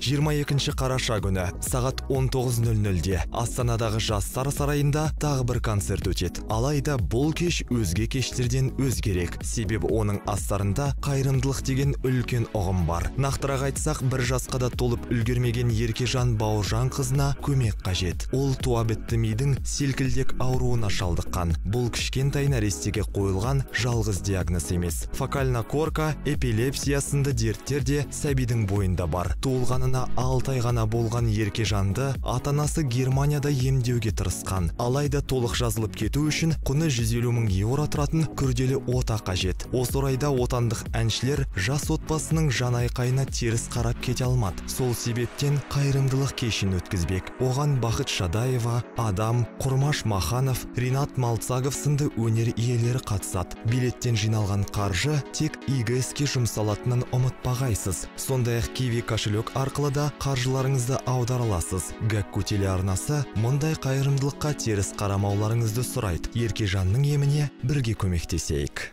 22 қараша күні сағат 19:00-де Астанадағы Жастар сарайында тағы бір концерт өтеді. Алайда бұл кеш өзге кештерден өзгерек. Себебі оның астарында қайырымдылық деген үлкен ұғым бар. Нақтырақ айтсақ, бір жасқа да толып үлгермеген Еркежан Бауыржан қызына көмек қажет. Ол туа бітті мидың селкілдек ауруына шалдыққан. Бұл кішкентай нәрестеге қойылған жалғыз диагноз емес. Фокальна корка, эпилепсия сынды дерттер де сәбидің бойында бар. Туылғанына 6 ай ғана болған Еркежанды ата-анасы Германияда емдеуге тырысқан. Алайда толық жазылып кету үшін құны 150 мың еуро тұратын күрделі ота қажет. Осы орайда отандық әншілер жас отбасының жанайқайына теріс қарап кете алмады. Сол себептен қайырымдылық кешін өткізбек. Оған Бақыт Шадаева, Адам, Құрмаш Маханов, Ринат Малцагов сынды өнер иелері қатысады. Билеттен жиналған қаржы тек игі іске жұмсалатынын ұмытпағайсыз. Сондай-ақ Киви кошелек арқылы да қаржыларыңызды аудара аласыз. Гәкку телеарнасы мұндай қайырымдылыққа теріс қарамауларыңызды сұрайды. Еркежанның еміне бірге көмектесейік.